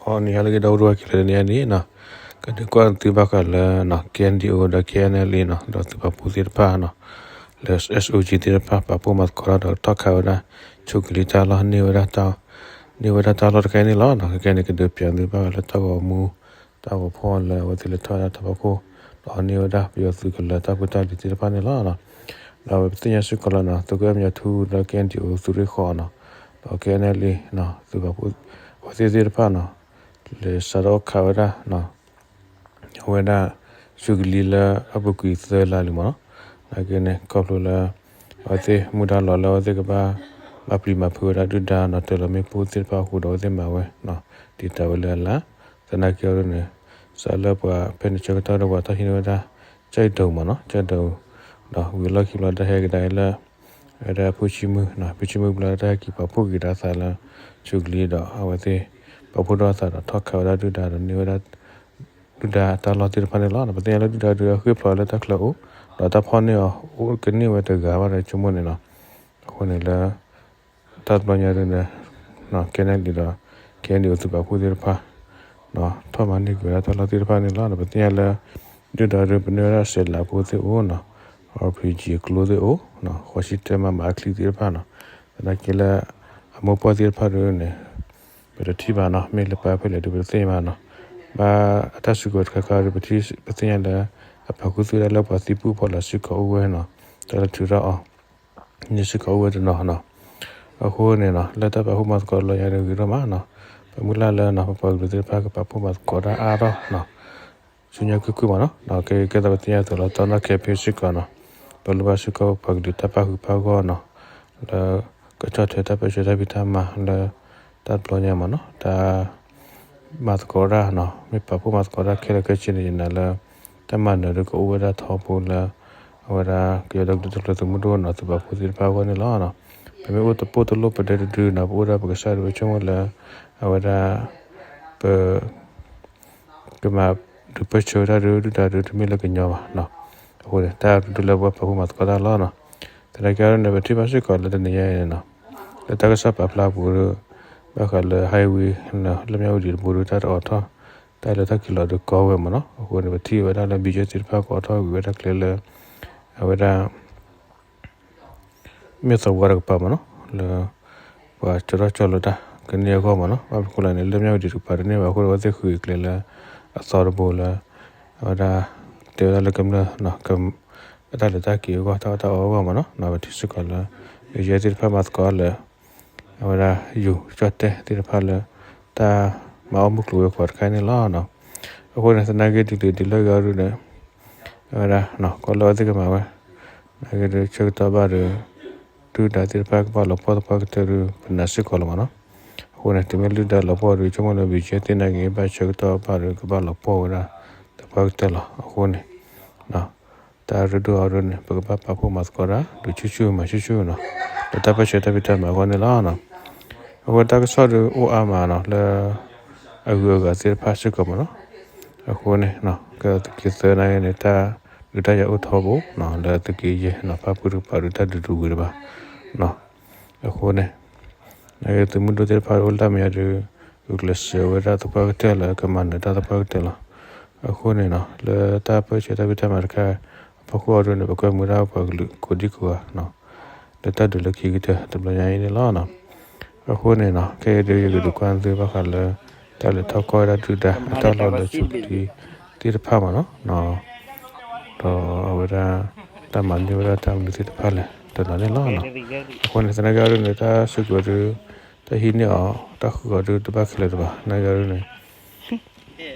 အီၤန့ၣ် ဟါလၢအဂ့ၤ ဒီပုၢ်ဝဲၢ်ခဲလၢာ် တနံၤအံၤန့ၣ်နီၤ, ကဒုးကွၢ်သုဘၣ်ဃးလၢ KNDO ဒီး KNLA နီၤ ဒီးသုးပာ်ဖှိၣ်သ့ၣ်တဖၣ်နီၤ, လၢ SOG သ့ၣ်တဖၣ်ပာ်ဖှိၣ်မၤသကိးတၢ်ဒီးထီၣ်ခးဝဲဒၣ် ဆူၣ်ကလံၤတၢ်လီၢ် န့ၢ်ဝဲဒၣ်တၢ်လီၢ်တခါအံၤန့ၣ်လီၤ. ခဲကနံၣ်န့ၣ် ကဒုးပၠးသုဘၣ်ဃးလၢတၢ်ဂီၤမူ တၢ်ဂီၤဖီၣ်လၢအဝဲသ့ၣ်လဲၤထီၣ်ဝဲဒၣ်တၢ်ဖီခိၣ် ဒီးန့ၢ်ဝဲဒၣ်ပယီၤသုးကလၢၤတၢ်ဖိတၢ်လံၤသ့ၣ်တဖၣ်န့ၣ်လီၤ. ဒီးပသ့ၣ်ညါစ့ၢ်ကီးလၢနီၤ သုးခိၣ်အဲၣ်မညီထူလၢ KNDO သုးရ့ၣ်ဃီနီၤ, ဒီး KNLA သုးပာ်ဖှိၣ် အဝဲသ့ၣ်သ့ၣ်တဖၣ်နီၤ လဲၤစးထီၣ်ခးဝဲဒၣ် အဝဲဒၣ် ဆူၣ်ကလံၤလၢအပူၤကွံာ်သၢလါလံမ့ၢ်နီၤ, နာ်က့န့ၣ် ခီဖျိလၢ အဝဲသ့ၣ်မူဒါလီၤလၢအဝဲသ့ၣ်ကဘၣ် ဘၣ်ပျံၤမၤဖုးဝဲဒၣ်ဒုၣ်ဒါနီၤ တၢၤလီၤမ့ၣ်ပိၢ်သ့ၣ်တဖၣ်အဃိဒီး အဝဲသ့ၣ်မၤဝဲ တံာ်တာ်ဝဲလၢအလါ, သနာ်က့အီၤဒ်န့ၣ် စးလၢပှၤဖဲန့ၣ်ဆၢကတီၢ်ဒီးပှၤထီၣ်ဟံးန့ၢ်ဝဲဒၣ် ကၠဲၣ်ဒိၣ်မ့ၢ်နီၤ ကၠဲၣ်ဒိၣ်, ဒီးဝံၤလီၢ်ခံဘျီတၢ်ဟဲကဒါလၢ ဝဲဒၣ်ဖုဆံမုၢ်နီၤ ဖုဆံမုၢ်ဘျီတၢ်ဟဲက့ၤပာ်ဖှိၣ်က့ၤဒီးအသးလၢ ဆူၣ်ကလံၤဒီး အဝဲသ့ၣ် ပာ်ဖှိၣ်ဒီးအသးဒီးထီၣ်ခးဝဲဒၣ်ဒုၣ်ဒါဒီးန့ၢ်ဝဲဒၣ် ဒုၣ်ဒါတၢ်လီၢ်သ့ၣ်တဖၣ်န့ၣ်လီၤ. ပသ့ၣ်ညါလၢဒုၣ်ဒါဒုးအဃ့ၢ်ဖျိးလၢတၢ်ချၢအိၣ် ဒီးတၢ်ဖီၣ်န့ၢ်အီၤအိၣ်ကန့ၢ်ဝဲတဂၤဘၣ်ဒီးဆိကမိၣ်န့ၣ်နီၤ, အဃိန့ၣ်လၢ တၢ်တဘျီညါဒ်န့ၣ် KNLA ဒီး KNDO သုးပာ်ဖှိၣ်သ့ၣ်တဖၣ် ထီၣ်မၤန့ၢ်က့ၤဝဲဒၣ်တၢ်လီၢ်သ့ၣ်တဖၣ်န့ၣ်လီၤ. ပသ့ၣ်ညါလၢ ဒုၣ်ဒါဒုးပန့ၢ်ဝဲဒၣ်စဲးလးဖိသ့ၣ်အိၣ်နီၤ, RPG ကျိသ့ၣ်အိၣ်, ဃိးဆံတၢမၤမၤအချံသ့ၣ်တဖၣ်နီၤ, သနာ်က့လၢ အမိၢ်ပှၢ်သ့ၣ်တဖၣ်ဒ်န့ၣ် ပတထံၣ်ဘၣ်နီၤ မ့ၢ်လၢပှၤဖဲလဲၣ်ဒုးပတသ့ၣ်ညါဘၣ်နီၤ, ဘၣ်အတၢ်စုကဝဲၤတခါခါဒုး ပသ့ၣ်ညါလၢ အပာ်ခူသူၣ်ဝဲဒၣ်လၢပှၤသံပုၢ်ဖီလာ်စ့ၢ်ကီးအိၣ်ဝဲနီၤ, တၢ်လၢထုးထီၣ်အီၤ န့ၣ်စ့ၢ်ကီးအိၣ်ဝဲတနီၤနီၤ, အဃိန့ၣ်နီၤ လၢတၢ်ပာ်ဖှိၣ်မၤသကိးလီၤညါဒုးဂ့ၤဒိၣ်မးနီၤ, ပမုၢ်လၢ်လၢနီၤ ပပှၤကလုာ်သ့ၣ်တဖၣ်ကပာ်ဖှိၣ်မၤသကိးတၢ်အါထီၣ်နီၤ ဆူညါကုၢ်ကုၢ်မးနီၤ, ကဲကဲသိးပသ့ၣ်ညါသိးလီၤ တီနီၣ်ခဲဖ့စ့ၢ်ကီးနီၤ, ပလိၣ်ဘၣ်စ့ၢ်ကီးပှၤကလုာ်တၢ်ပာ်ဃုာ်ပာ်ဂီၢ်နီၤ, လၢ ကဆီၣ်ထွဲတၢ်ပၢဆှၢတၢ်ဖံးတၢ်မၤလၢ တၢ်တဘျီညါမးနီၤ, တၢ် မၤသကိးတၢ်နီၤ, မ့ၢ်ပာ်ဖှိၣ်မၤသကိးတၢ်ခဲလၢာ်ခဲဆ့န့ၣ် ယနာ်လၢ တၢ်မၤနၢၤဒုးကအိၣ်ဝဲဒၣ်ထီဘိလၢ အဝဲဒၣ်ကညီဒီကလုာ်တၢ်ထူၣ်ဖျဲးသုးမုၢ်ဒိၣ်နီၤ သုးပာ်ဖှိၣ်သ့ၣ်တဖၣ်အဂီၢ်န့ၣ်လီၤ. ပမ့ၢ်အိၣ်တပိၢ်တလိၣ်ပဒဲတဒုနီၤ ပအိၣ်ဒီးပကစၢ်ဒုး ပဆိကမိၣ်လၢ အဝဲဒၣ် ပ ကမၤဒုးပၢဆှၢဝဲဒၣ်ဒုး ဒုၣ်ဒါဒုးတမ့ၢ်လၢကညီဘၣ်နီၤ, အဃိန့ၣ် တၢ်ဒုးလၢပှၤပာ်ဖှိၣ်မၤသကိးတၢ်လီၤနီၤ, သနာ်က့အီၤဒ်န့ၣ် ပထံၣ်ဘၣ်စ့ၢ်ကီးလၢတနံၤညါအံၤန့ၣ်နီၤ, လၢတၢ်ကစီၣ်ပာ်ဖျါအပူၤဒီး ဘၣ်ဃးလၢ highway လၢလၢမၠၣ်ဝတံၤတဘိဒီး တၢ်တအိးထီၣ် တၢ်လဲၤထီၣ်က့ၤလီၤဒုးကီဝဲမးနီၤ, အဃိန့ၣ် ပထံၣ်ဝဲဒၣ်လၢ ဘီကၠ့သ့ၣ်တဖၣ်ကအိးထီၣ်ကွံာ်ဝဲဒၣ်ကျဲလၢ အဝဲဒၣ် မ့ၢ်သဝီတကပၤမးနီၤ လၢ ပှၤကၠီထီၣ်ကၠီလိာ်တၢ်ကန့ၢ်အဂီၢ်မးနီၤ, ဘၣ်မနုၤအဃိလဲၣ်န့ၣ် လၢမၠၣ်ဝတံၤတကပၤတန့ၢ်ဘၣ်အဃိဒီး အဝဲသ့ၣ်ဃုကျဲလၢ အသီတဘိလၢ အဝဲဒၣ် တဲဝဲဒၣ်လၢကမျၢၢ် အတၢ်လဲၤတၢ်က့ၤအဂီၢ် တၢ်အီၣ်တၢ်အီအဂီၢ်မးနီၤ, ပထံၣ်စ့ၢ်ကီးလၢ ယဲသ့ၣ်တဖၣ်မၤသကိးလၢ အဝဲဒၣ် ယိၤကၠီၣ်တဲၣ်သ့ၣ်တဖၣ်လၢ တၢ်မၤအီၣ်မုၢ်ကျိၤဝဲၤကွာ်တခါန့ၣ်လီၤ. အဃိန့ၣ် သနာ်က့ဒ်လဲၣ်ဒ်လဲၣ်ဂ့ၤအီၤဒုးန့ၣ် အဝဲဒၣ် ကွၢ်လၢအဝဲသ့ၣ်ကမၤဝဲ သနာ်က့ဒုးဆၢကတီၢ်ဘၣ်ဒီး ဒုၣ်ဒါသ့ၣ်တဖၣ်ကဘၣ်လီၤပှီၢ်သပှၢ်ကတၢၢ်ဒီး ပနာ်စ့ၢ်ကီးလီၤမးနီၤ, အဃိန့ၣ် တုၤမ့ၢ်ဒုၣ်ဒါလီၤပှီၢ်ဒီး ဆိကမိၣ်လၢ ဘီကၠ့သ့ၣ်နာ်က့ ဘၣ်ဆၢကတီၢ်ဘၣ်ဒီး ကဘၣ်လီၤပှီၢ်ဝဲဒၣ်သပှၢ်ကတၢၢ်လီၤ. အဃိန့ၣ် တၢ်ရ့ဒိၣ်အီၤဒုးန့ၣ် ပကဘၣ်ပာ်ဖှိၣ်မၤသကိးတၢ် ဒုးဆူၣ်ဆူၣ်မၤဆူၣ်ဆူၣ်နီၤ, လၢတၢ်ပၢဆှၢတၢ်ဖံးတၢ်မၤအဂီၢ်န့ၣ်လီၤ. အဃိတၢ်ကစီၣ်ဒုးအိၣ်အါမးနီၤ လၢ အဂုၤအဂၤသ့ၣ်တဖၣ်စ့ၢ်ကီးမးနီၤ, အဃိန့ၣ် ကဲသုးက့သၢနာ်က့န့ၣ် တၢ်ဒုးတၢ်ယၤအိၣ်ထီဘိ လၢသုးက့ယဲၢ်နီၤ ဖၣ်ပူၣ်တကပၤဒုးတၢ်ဒုးတဝံၤတဘၣ် အဃိန့ၣ် နာ်က့သုးမုၢ်ဒိၣ်သ့ၣ်တဖၣ်အိၣ်လၢတၢ်မဲာ်ညါဒုး ဂုာ်ကျဲးစၢးဝဲဒၣ်သပှၢ်ကတၢၢ်လၢကမၤနၢၤတၢ်သပှၢ်ကတၢၢ်လီၤ. အဃိန့ၣ်နီၤ လၢတၢ်ပၢဆှၢတၢ်ဖံးတၢ်မၤတခါ အဖီခိၣ်အီၤဒုးန့ၣ် ပကွဲမုာ်ဒၣ်ပှၤကလုာ်ကိးဒံကိးဂၤနီၤ လၢတၢ်ဒုးလၢခံကတၢၢ်တဘျီညါအံၤန့ၣ်လီၤ. အဃိန့ၣ်နီၤ ခဲအံၤဒုးယကဒုးကွၢ်သုဘၣ်ဃးလၢ တၢ်လဲၤထီၣ်ကီၢ်ဝဲဒၣ်ဒုၣ်ဒါအတၢ်လီၢ်လၢဆူၣ်ကလံၤသ့ၣ်တဖၣ်မးနီၤ ဒီးအဝဲဒၣ် တၢ်မၤန့ၢ်ဝဲဒၣ်တၢ်မနုၤသ့ၣ်တဖၣ်လဲၣ် တနီၤန့ၣ်လီၤ. အဃိန့ၣ် သနာ်က့အီၤဒုးန့ၣ် တၢ်စုကဝဲၤဒုး တၢ်ဟံးန့ၢ်အီၤ တၢ်ဃုအီၤဒုးတဘၣ်ခဲလၢာ်တဘၣ် သနာ်က့အီၤဒုးန့ၣ် ယ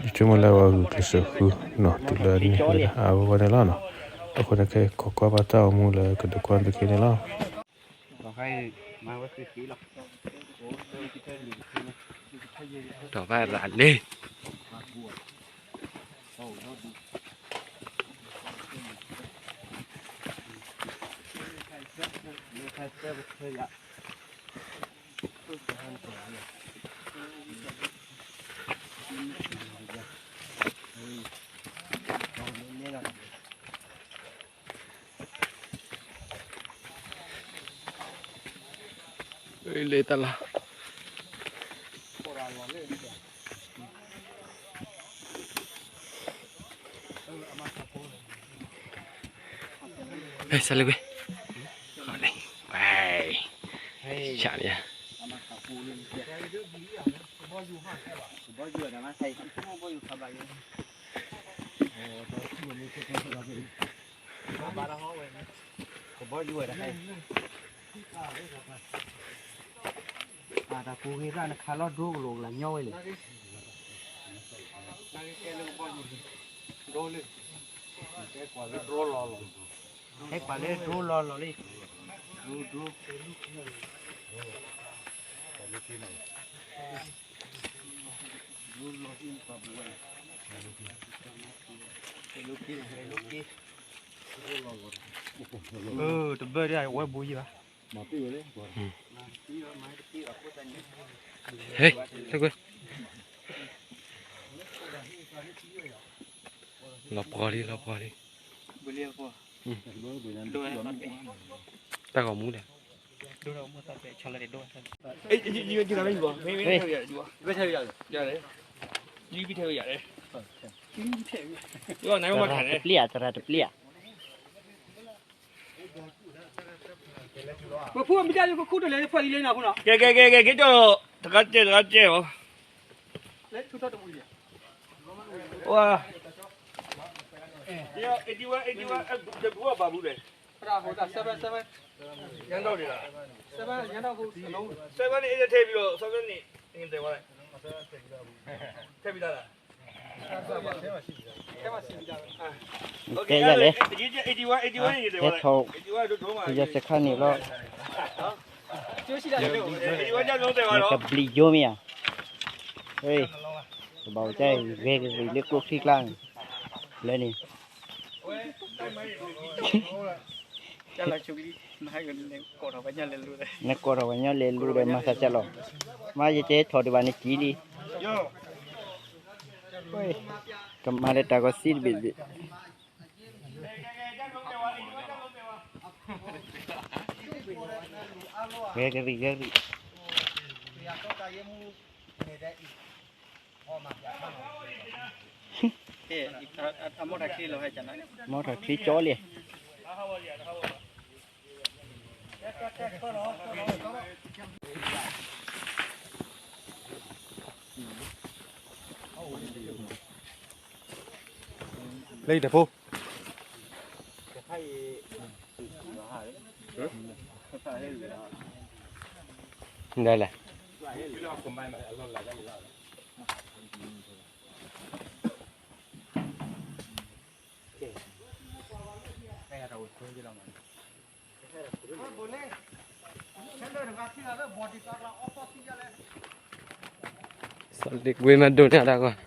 ဆိကမိၣ်လၢအဝဲဂုာ်ကျဲးစၢးဃုနီၤ တုၤလၢအန့ၢ်ဝဲဒၣ်အါအဂီၢ်န့ၣ်လီၤ. အဃိန့ၣ် ခဲအံၤခိးကွၢ်ဘၣ်တၢ်အိၣ်မူလၢကဒုးကွၢ်သုခဲအံၤန့ၣ်လီၤ. ဒီးဘၣ်ရၤလံ လၢတၢ်လီၢ် ဆၢလၢကွံာ်, ဝဲ, ဆၣ်လံ, တၢ်ကူဂ့ၤသၣ်နခးလီၤဒိကလိာ်ကလၢညီဝဲလဲၣ်, ဟဲကွၢ်လၢဒိလီၤလီၤလံ, ဒိ, ဒိ, တဘၢၣ်ဒၣ်ဝဲဘူးယံၤဘၣ်, ဟဲ, လီၤပှီၤလံ လီၤပှီၤလံ, တၢ်ဂီၤမူဒီး, တပျံၤဧါ သရၣ်တပျံၤဧါ, ပဖိမ့ၢ်တၢ်လၢပခိၣ်တလဲၤလၢဖီၣ်လံလၢနီၤဖိနီၤ, ကဲကဲကဲကဲ က့ၤကၠီၣ်, တဂၤကဲ တဂၤကဲအီၤ, ဝါ, တဘၣ်ဘူးလဲၣ်, ညါဒီးဒ်လီၤ, seven န့ၣ် ထဲပြီးတော့ seven န့ၣ် ထဲပြီးသားလား, ကဲယၤလဲၣ်, ကဲထီၣ်, ယစခါန့ၣ်လီၤ, နကဘျံးယိမ့ၢ်ဧါ, ကဘၣ်အိၣ်ကဲဂဲၤကရံၣ်လၢကျိချံကျါန့ၣ်, လၢန့ၣ် နကိးထီၣ်ပှၤညီလဲၤလူဒီး မၤသးကၢ်လီၤ, မ့ၢ်ယတဲထီၣ်ဒံးဘၣ်န့ၣ်ကံလံ, ကမၤလၢတၢ်ကီစံတဘ့ၣ်တဘ့ၣ်, ဂဲၤကရံၣ် ဂဲၤကရံၣ်, မီထီၣ်ချံကၠီလံ, လၢယတဖိ, ဒ်လဲၣ် စီၤလ့ၤကွ့မၤဒိးန့ၢ်တၢ်ဂီၤ,